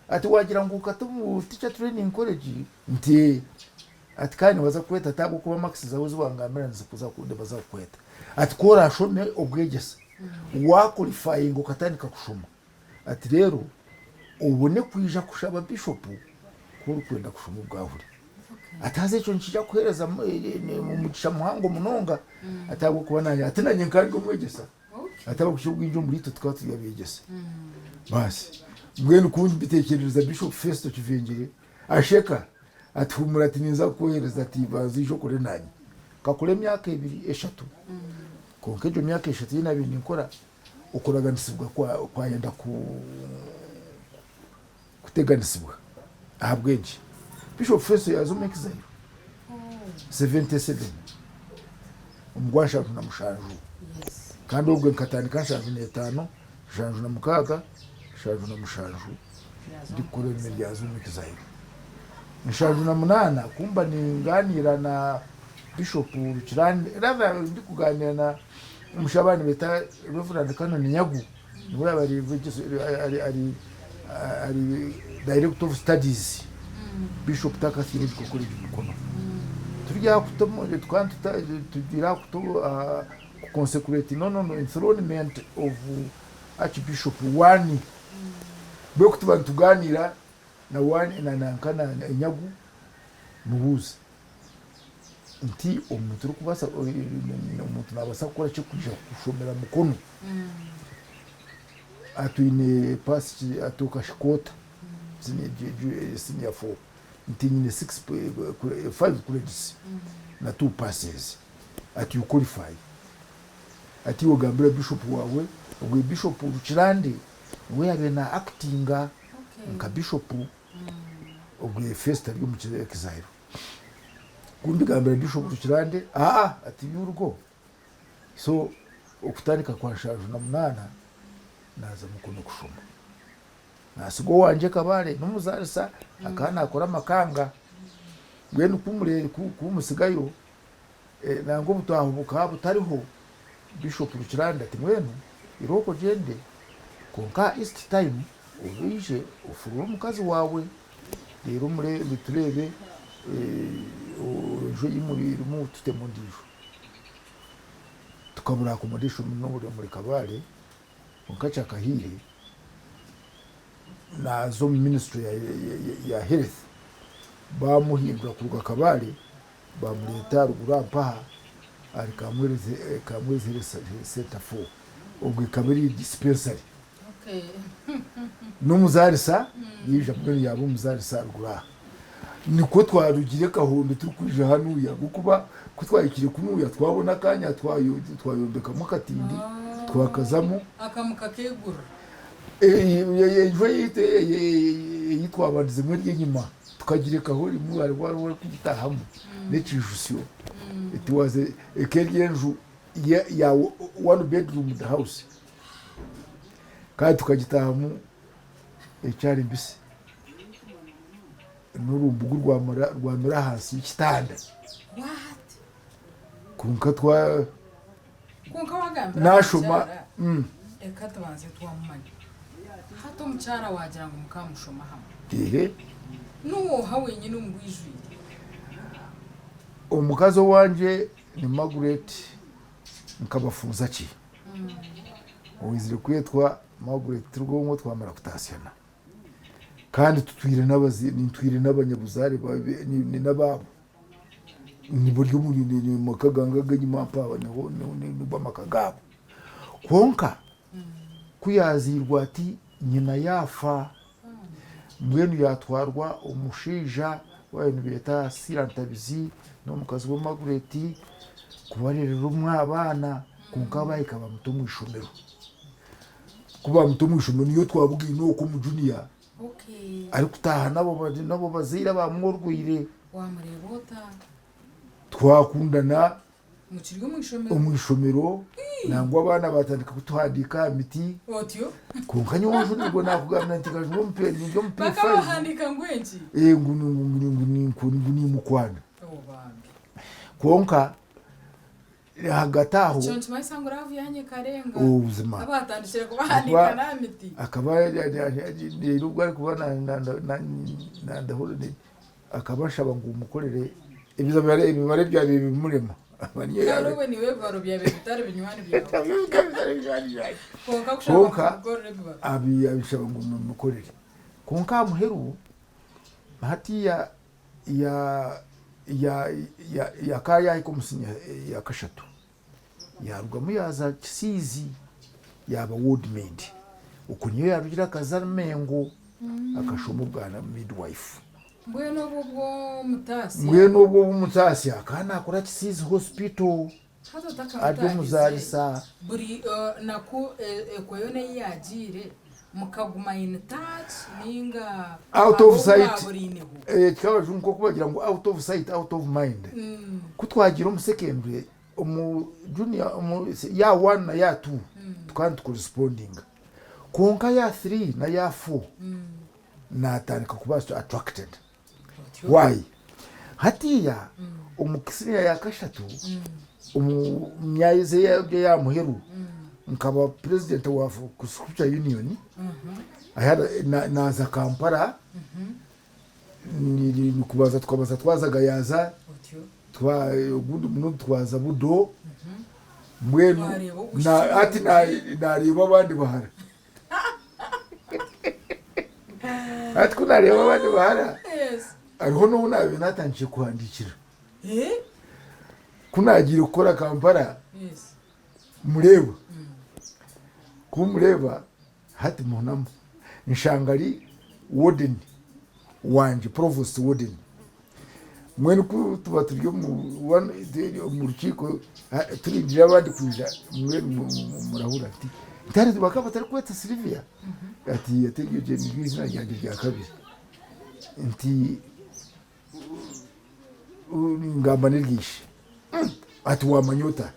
Ati wagira ngu okata omu Teacher Training College? Nti ee. Ati kandi nibaza kukweta ati ahabw'okuba marks zaawe ezi wangambira nibaza kukweta. Ati ku orashome obwegyese wa qualifyinga okatandika kushoma Ati reero obone kwija kushaba bishopu ku orikwenda kushoma obwahuri. Ati haza ekyo nikiija kukuheereza omugisha muhango munonga. Ati ahabw'okuba naanye ati naanye nkaba ndi omwegyesa. Ati ahabw'okuba obwingi omuriitwe tukaba turi abeegyesa. Baasi mbwenu ku mbitekyerereza Bishop Festo Kivengere asheka ati huumura ati ninza kukwohereza ati banza oije okore naanye. Nkakora emyaka ebiri eshatu kwonka egyo myaka eshatu ei naabaire ninkora Okuraganisibwa kwayenda kuteganisibwa. Ahabw'enki? Bishop Festo yaaza omu exile 77 omu gwa 77 kandi obwe nkatandika 75, 76, 77 ndikukora emirimo yaaza omu exile. 78 kumba ningaaniira na Bishop Rukirande, rather ndikugaaniira na Omushaho nibeeta Rev. Canon Nyagu niwe yaaba ari ari director of studies Bishop Tucker Theological College Mukono. Turi aha kuta tukaba tugiire aha kuta ku consecrate no no no enthronement of Archbishop Wani. Mbwenu ku tuba nitugaaniira na Wani na nanka na Nyagu mubuuze. Nti omuntu orikubaasa omuntu naabaasa kukora ki kwija kushomera Mukono? Atwine paasi ki ati okashikoota siniya foo nti nyine six five credits na two passes ati you qualify ati iwe gambira bishopu waawe obwe bishopu Rukirande niwe yaabaire na actinga nka bishopu Obwe Festo ari omu exile. Ku mbigambira Bishop Rukirande, aa ati you'll go. So okutandika kwa 78 naaza Mukono kushoma. Naasiga owangye Kabale n'omuzarisa akaba naakora amakanga. Mbwenu ku mutsigayo nangwa obutaaho bukaba butariho, Bishop Rukirande ati mbwenu irooko ogyende kwonka East time Oije ofurure omukazi waawe, reero mureebe tureebe enju ei murimu tutemu endiijo. Tukabura accommodation n'oburi omuri Kabale, kwonka kyakahiire naaza omu ministry ya health baamuhindura kuruga Kabale baamureeta aharuguru aha mpaha ahari Kamwezi Health Centre 4, obwo ekaba eri dispensary. N'omuzarisa yaija mbwenu yaaba omuzarisa aruguru aha. Nikwo twarugire Kahondo turikwija hanuya ahabw'okuba ku twahikire kunuya twabona akanya twayombekamu akatindi twakazamu. Akamu kakeegurira. Enju eyaitu ei twabandizemu eri enyima tukagirekaho rimwe hariho orikugitahamu n'ekiijutsyo. It was ekaba eri enju ya one bedroom house. Kandi tukagitaahamu ekyari mbisi n'orumbugu rwamera ahansi y'ekitanda. Kwonka twa Kwonka wagambira nashoma omukyara eka tubanze twamumanya. Hati omukyara wagira ngu mukamushoma hamwe. Ehe. Niwe oha wenyine omu bwijwire? Omukazi owangye ni Margaret Nkabafunza ki? Owaizire kwetwa Margaret Tirwomwe twamara kutasyana kandi tutwire ntwire n'abanyabuzaare n'abaabo bari omu maka gange ag'enyima mpaha nigo amaka gaabo. Kwonka ku yaazairwe ati nyina yaafa mbwenu yaatwarwa omushaija ou baabaire nibeeta Siira Ntabizi n'omukazi we Margaret. Kubareerera omwe aha baana kwonka baahika bamuta omu ishomero. Ku baamuta omu ishomero niyo twabugaine okwo omu junior arikutaaha n'abo bazaire abaamworweire. Wamureeba ota? Twakundana Mukiri omu ishomero? Omu ishomero nangwa abaana baatandika kutuhandiika aha miti. Otyo? Kwonka nyowe njunirwe naakugambira nti nka ndi omu P5. Bakabahandiika ngu enki? Ngu ngu niimukwana. Oh bambi. Kwonka ahagati aho. Ekyo nikimanyisa ngu raavu yaanyu ekarenga. Buzima. Abaatandikire kubahandiika n'aha miti. Akaba reero obu arikuba nandahurira akaba anshaba ngu mukorere ebibaro ebyabaire bimurema. Kandi obwo niiwe ebibaro byabaire bitari binywani byawe. Bitari binywani byangye. Kwonka akushaba ngu Kwonka omukorere ebibaro. abishaba ngu mumukorere. Kwonka aha muheru hatiiya ya ya ya yakaba yahika omu siniya ya kashatu yarugamu yaza Kisiizi yaba ward maid okwo niyo yarugire akaza Mengo akashoma obwa midwife. Mbwenu obwo obw'omutaasya. Mbwenu obwo obw'omutaasya akaba nakora Kisiizi hospital. Hati Ari otakamutaahize, omuzaarisa. buri naku ekwe yoona ei yaagiire mukaguma in touch nainga Out of hariho sight. obwaburiineho? Kikaba kiri nk'oku bagira ngu out of sight out of mind. Ku twagiire omu secondary, omu junior, omu year one na year two, tukaba nitukorespondinga. Kwonka year three na year four, naatandika kuba attracted. Otyo. Why? Hatiiya omu siniya ya kashatu omu myezi eya muheru nkaba president wa scripture union I had naaza Kampala kubanza tukabanza twaza Gayaza Otyo. ogundi murundi twaza Budo mbwenu Twareeba obushiki hati nareeba abandi bahara. Hati ku naareeba abandi bahara, Yes. hariho n'obu naabaire naatandikire kuhandiikira. Eh? Ku naagiire kukora Kampala, Yes. mureeba. Ku mureeba, hati muhunamu. Nshanga ari warden wangye, provost warden. Mbwenu ku tuba turi omu rukiiko turindire abandi kwija, mbwenu murahurira nti ntare bakaba batarikweta Sylvia? Ati ati eryo niryo eiziina ryangye rya kabiri. Nti ngamba n'erya ishe. Ati waamanya ota?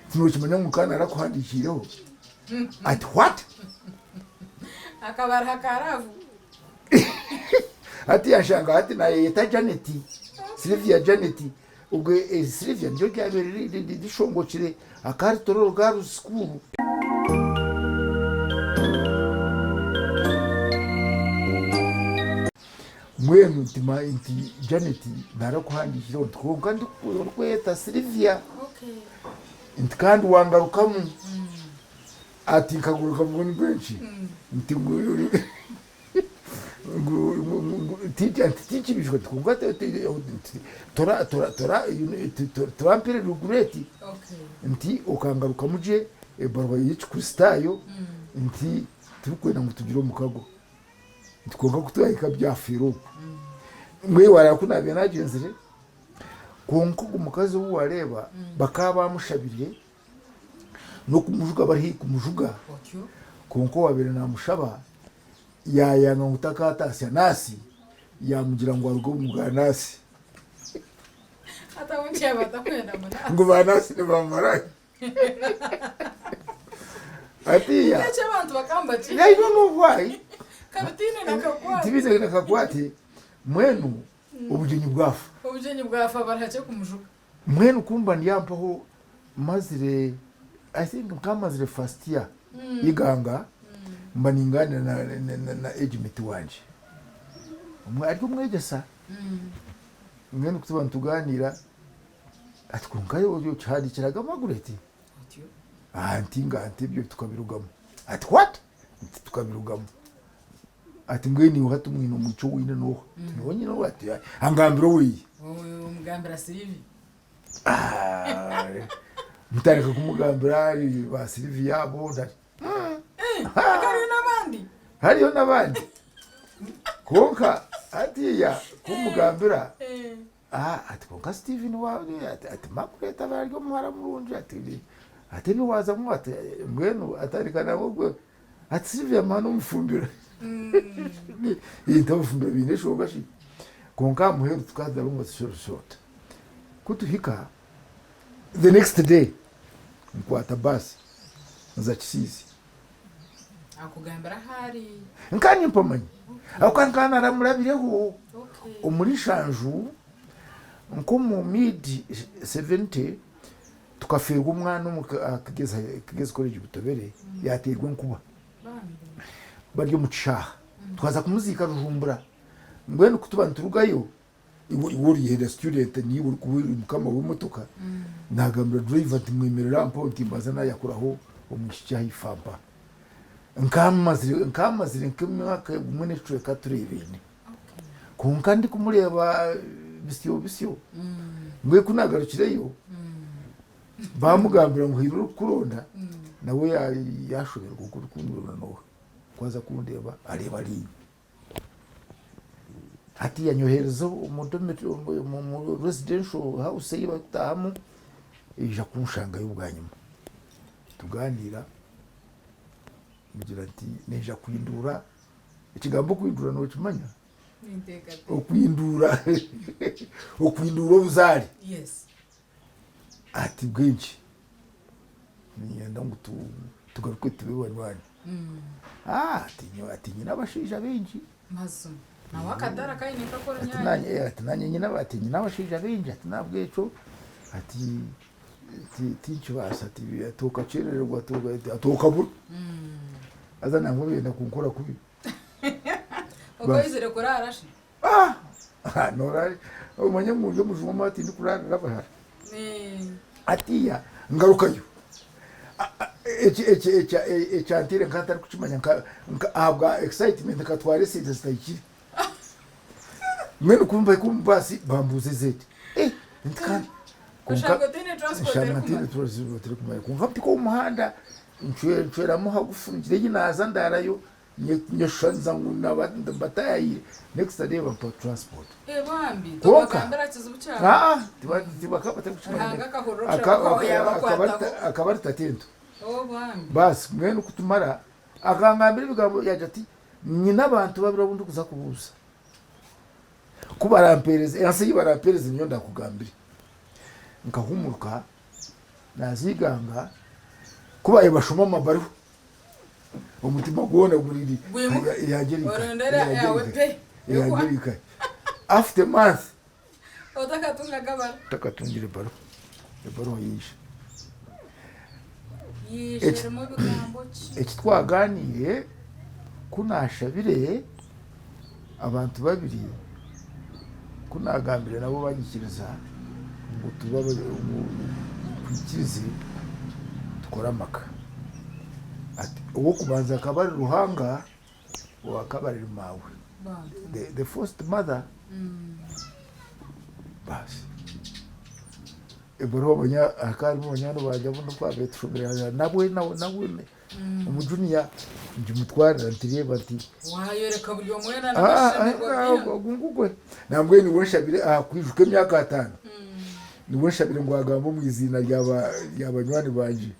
Nti nookimanya ngu nkaba naarakuhandiikiireho? Ati what? Akabariha ka raavu. Hati yashanga hati nayeyeta Janet, Sylvia Janet, obwe eh, Sylvia niryo ryabaire rishongokire akaba ari Tororo Girls School. Mbwenu nti ma nti Janet narakuhandikireho nti kwonka ndikweyeta Sylvia nti kandi wangarukamu ati nkaguruka mbwenu mbwenki nti ngu tinkibijwe kwonka torampire regret nti okangarukamu gye ebaruha y'ekikristaayo nti turikwenda ngu tugire omukago nti kwonka ku twahika byafiire okwo mbwenu wareeba ku nabiire nagyenzire kwonka ogu mukazi ou wareeba bakaba bamushabire n'okumujuga bari haihi kumujuga kwonka owaabaire naamushaba yaayanga ngu takaataasya naasi yaamugira ngu aruge omu bwa naasi ngu ba naasi nibamara hatiiya I don't know why tibiine nakakwate mbwenu obugyenyi bwafa. Mbwenu ku mba ndi aha mpaho mazire I think nkaba mazire first year y'eiganga mba ningaanira na age mate wangye ari omwegyesa mbwenu ku tuba nitugaaniira ati kwonka okihandiikiraga Margaret? Nti ngaaha nti ebyo tukabirugamu. Ati what? Nti tukabirugamu. Ati mbwenu iwe hati mwine omwishiki ou oine n'oha? Ati nyowe nyine ou ati angambira oweye. Omugambira Sylvia. Ntandika kumugambira ba Sylvia abo ndari. Hariyo n'abandi. Hariyo n'abandi. Kwonka hatiiya kumugambira. Ah, ati kwonka Steven wa ati, ati Margaret aba ari omuhara murungi ati ati ebi waazamu ati mbwenu atandika nawe ogwe ati Sylvia mani omufumbiro nti abafumbiro baine eshonga shi kwonka aha muheru tukaza long story short kutuhika the next day nkwata bus nza Kisiizi. Akugambira ahu ari. Nka nimpamanya ahabw'okuba nkaba naramurabireho omuri nshanju nk'omu mid 70 tukafeerwa omwana omu aha Kigezi College Butobere yateerwa enkuba bari omu kishaaha twaza kumuziika Rujumbura mbwenu kutuba niturugayo Iwe iwe ori head student niiwe orikuba ori mukama w'emotoka, nagambira driver nti mwemerera mpaho nti mbanze nayakuraho omwishiki aha ifampa. Nkamazire nkamazire nk'emyaka gumwe n'ekicweka tureebaine. Kwonka ndikumureeba bisyo bisyo. Mbwenu ku nagarukireyo, bamugambira ngu haine orikukuronda, nawe yashoberwa ogu orikundeeba n'oha. Ku aza kundeeba areeba ari inye. Hati yanyohereza omu residential house ei barikutaahamu yaija kunshangayo bwanyima tugaaniira mugira nti naija kuhindura ekigambo okuhindura nokimanya? Okuhindura okuhindura obuzaare ati bwingi niinyenda ngu tugaruke tube banywani. Ati nyine abashaija baingi. Ati naanye nyine ati nyine abashaija baingi ati n'ahabw'ekyo ati tinkibaasa ati okakyerererwa ati okabura. Haza nangwa benda kunkora kubi. Okoizire kuraara shi? Omanye ngu ndi omujuma omwe tindikuraarira abahara. Hatiiya ngarukayo. Ekyanteire nkaba ntarikukimanya ahabwa excitement nkatwara esente zitahikire. Mbwenu ku mpika omu baasi bambuuza ezente. Nti kandi kwonka nshanga ntaine transport erikumara. Kwonka mpika omu muhanda ncweramu hagufu ngira ei naaza ndaarayo. Nyeshushaniriza ngu naba mbataayaayire next day bampa transport. Eh bambi, Kwonka tobagambira kizibu kyawe. aa tibakaba batarikukimanya Ruhanga akahurira okushaba kwawe yabakwataho. Akaba ari tatento. Oh bambi. Baasi mbwenu kutumara akangambira ebigambo yagira ati nyine abantu babiri abu ndikuza kubuuza ku barampeereze ensi ei barampeereze niyo ndakugambire. Nkahumuruka naaza Iganga ku baabaire bashoma amabaruha omutima gwona guriri Gwimuka. Yangerika Orondere yawe pe. Yangerika after month Otakatungaga baruha. Ntakatungire baruha ebaruha yaija. Yaija erimu bigambo ki? Eki twaganiire ku nashabire abantu babiri ku nagambire nabo banyikiriza ngu tube ngu twikirize tukore amaka. Ati ow'okubanza akaba ari Ruhanga, owakabiri ari maawe. The first mother baasi. Bariho hakaba harimu banywani bangye abu twabaire tushomerera nabwe nabwe Omu junior ngimutwarira nti reeba nti Waayoreka buri omwe weena n'amashemererwa Ah, ogu ngugwe. Nambwenu niwe nshabire aha kwijuka emyaka ataano niwe nshabire ngu agambe omu iziina rya ba- rya banywani bangye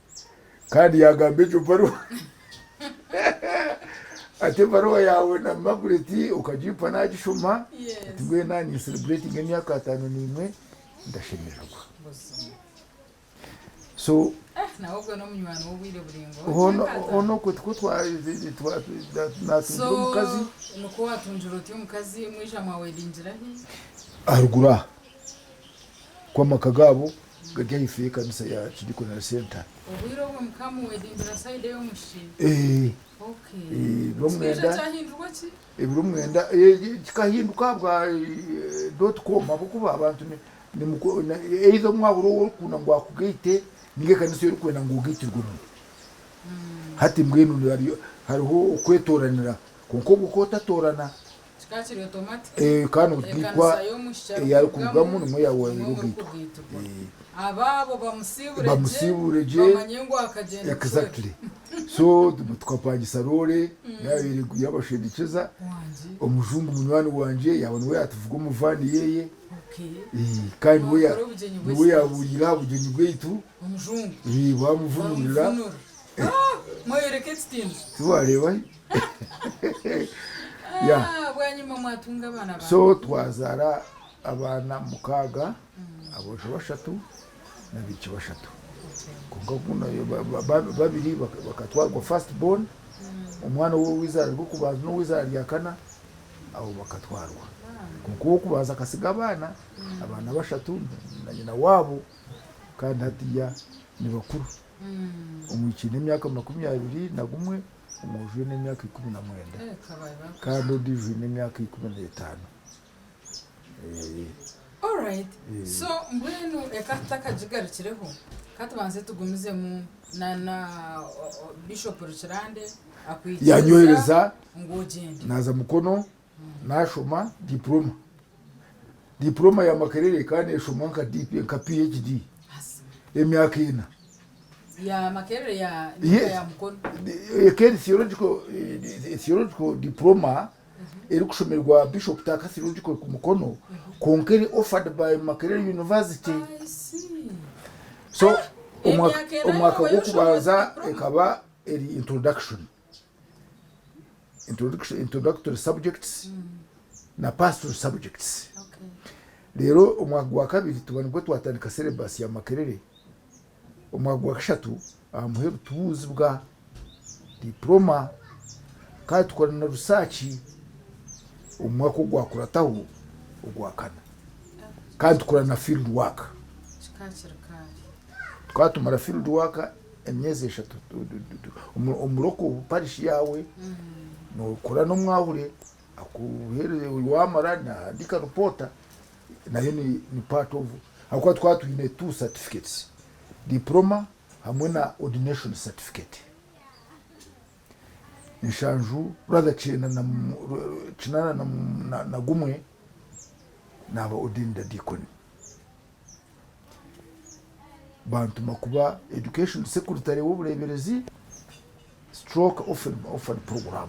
kandi yagamba egyo baruha ati ebaruha yaawe na Margaret okagimpa nagishoma Yes. ati mbwenu naanye nincelebratinga emyaka ataano n'emwe ndashemererwa. Buzima. So Eh, nawe ogwe n'omunywani w'obwire buraingwa. hoona Okyekaza. hoona okwe tikwo natungire So omukazi nikwo watungire oti omukazi mwija mwawedingira hi? Aharuguru aha ku amaka gaabo gari ahaifo y'ekanisa ya Kidikonary Centre. Obwire obwo mukaba muwedingira sayidi ey'omushi? Eh, Okay. eh, ebiro Kikaija mwenda kyahindurwa ki? ebiro mwenda kikahinduka ahabwa dot com ahabw'okuba abantu ni Either omwahura ou orikukunda ngu akugaite ninga ekanisa ei orikwenda ngu ogaitirwemu. Hati mbwenu hariho okwetooranira kwonka obwo ku otatoorana Kikaba kiri automatic. kandi nogaitwa Ekanisa y'omushija ei arikurugamu arikurugamu nimwo yaawe nimwo ogaitwa. murikugaitirwa. Abaabo bamusiibure gye Bamusiibure gye. bamanye ngu akagyenda kushwera. Exactly. So tukapangisa roore yaabaire y'abashendekyeza Wangi. omujungu munywani wangye yaaba niwe yaatuvuga omu vaani yeeye. Eh, kandi niwe ya- Mwakora obugyenyi niwe bw'ekitiinisa. yabuuriire aha bugyenyi bwaitu Omujungu. eh, bamuvunurira. Bamuvunura. Ah, mwayoreka ekitiinisa. Tiwareeba? Yeah. Ah, bwanyima mwatunga abaana ba. So twazaara abaana mukaaga, aboojo bashatu n'abaishiki bashatu. Kwonka kunu babiri bakatwarwa first born, omwana ow'eizaara ry'okubanza n'ow'eizaara rya kana abo bakatwarwa. Kwonka ow'okubanza akasiga abaana, abaana bashatu na nyina waabo kandi hatiiya ni bakuru. Omwishiki aine emyaka 21, omwojo aine emyaka 19 kandi ondiijo aine emyaka 15. Alright. So mbwenu eka tutakagigarukireho, ka tubanze tugumizemu na na Bishop Rukirande akwikiriza Yanyohereza ngu ogyende. Naaza Mukono naashoma diploma. Diploma ya Makerere ekaba neeshomwa nka DP nka PhD emyaka ena. Ya Makerere ya Yes. ya Mukono. Eka eri theological, theological diploma erikushomerwa Bishop Taaka Theological ku Mukono kwonka eri offered by Makerere University. I see. So Emyaka ena omwaka yoba gw'okubanza yoshoma diploma. ekaba eri introduction. Introduction, introductory subjects na pastoral subjects. Okay. Reero omwaka gwa kabiri tuba nibwo twatandika syllabus ya Makerere. Omwaka gwa kashatu aha muheru tubuuzibwa diploma kandi tukora na research omu mwaka ogwakurataho ogwa kana kandi tukora na field work. Kikaba kiri kaari. Tukaba tumara field work emyezi eshatu omu local parish yaawe nokora n'omwahure akuheereze wamara nahandiika report nayo ni part of ahabw'okuba tukaba twine two certificates, diploma hamwe na ordination certificate. Nshanju rather kyenda na kinaana na gumwe naaba ordained deacon. Bantuma kuba education secretary w'obureeberezi stroke orphan program.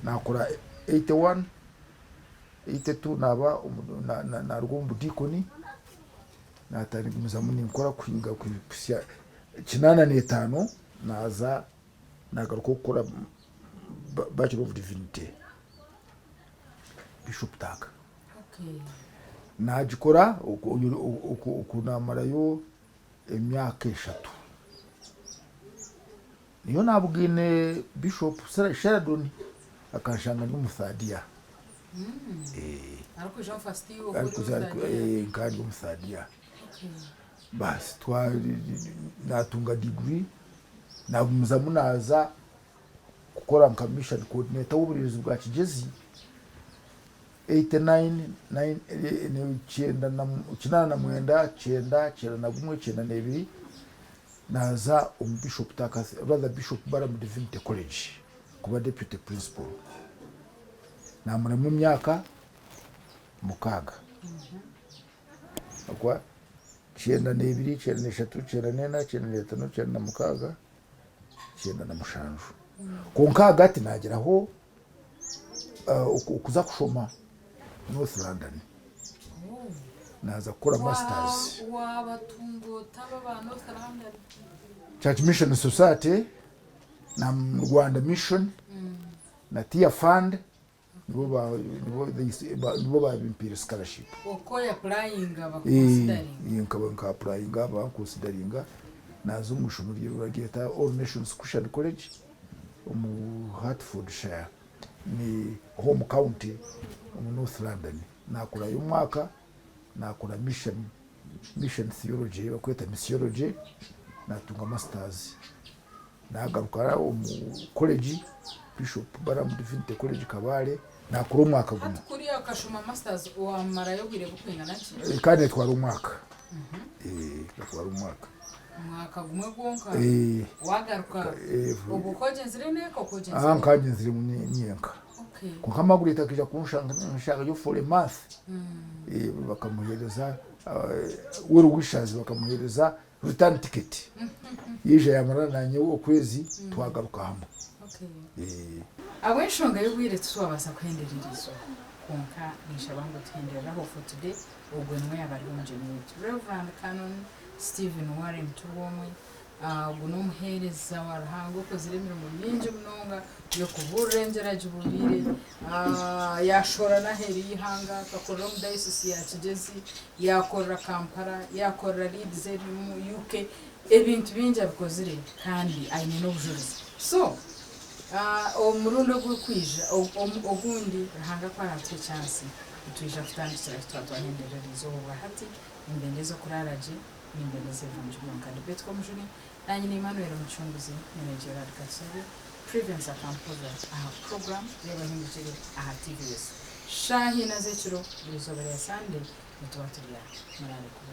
Naakora 81, 82 naaba naaruga omu budiikoni naatandika kugumizamu ninkora kuhinga kuhitsya 85 naaza naagaruka kukora Bachelor of Divinity Bishop Taaka. Naagikora oku naamarayo emyaka eshatu. Niyo naabugaine Bishop Sheradon akanshanga ndi omu third year. Nkaba ndi omu third year. Baasi naatunga degree naagumizamu naaza kukora nka mission coordinator w'obureebezi bwa Kigyezi. 89, 89, 90, 91, 92, naaza omu Bishop Tucker, rather Bishop Balaam Divinity College kuba Deputy Principal. Naamaramu emyaka mukaaga. Ahabw'okuba 92, 93, 94, 95, 96, 97. Kwonka ahagati naagiraho okuza kushoma North London naaza kukora masters. Church Mission Society na Rwanda Mission na Tear Fund nibo babimpaire scholarship. Nka apurayinga bankonsidaringa naaza omu ishomero baryeta All Nations Christian College omu Hertfordshire. Ni home county omu North London. Naakorayo omwaka, naakora mission, mission theology ei barikweta missiology, naatunga masters. Naagaruka omu college, Bishop Balaam Divinity College Kabale, naakora omwaka gumwe. Hati kuriya okashoma masters wamarayo obwire burikwingana ki? Ekaba neetwara omwaka. Ekatwara omwaka. Omwaka gumwe gwonka wagaruka obwo okaba ogyenzire n'eka okaba ogyenzire Aha nkaba ngyenzire nyenka. Kwonka Margaret akaija kunshanga nshangayo for a month bakamuheereza well wishers bakamuheereza return ticket yaija yamara nanye okwezi twagaruka hamwe. Ahabw'enshonga y'obwire titwabaasa kuhenderera eizooba. Kwonka ninshaba ngu tuhenderere aho for today, ogwe niwe yaaba ari omugyenyi waitu. Rev. Canon Stephen Warren Turwomwe, ogu n'omuheereza wa Ruhanga okozire emirimo mingi munonga y'okubuurira engyera agiburiire, yaashohora n'aheeru y'eihanga akakorera omu dayosisi ya Kigyezi, yaakorera Kampala, yaakorera Leeds eri omu UK, ebintu bingi abikozire kandi aine n'obujurizi. So, Omurundi ogurikwija ogundi Ruhanga ku araatuhe chance nitwija kutandikira ahu twaba twahenderera erizooba obwa hati. Nimbendeza okuraara gye, nimbendeza ebirungi byonka. Debate Komujuni, naanye ni Emmanuel Mucunguzi nyine Gerald Katushabe, Prevence akampoza aha program y'abahindukire aha TVS. Shaaha ina z'ekiro buri izooba rya Sunday nituba turi aha. Muraare kubi.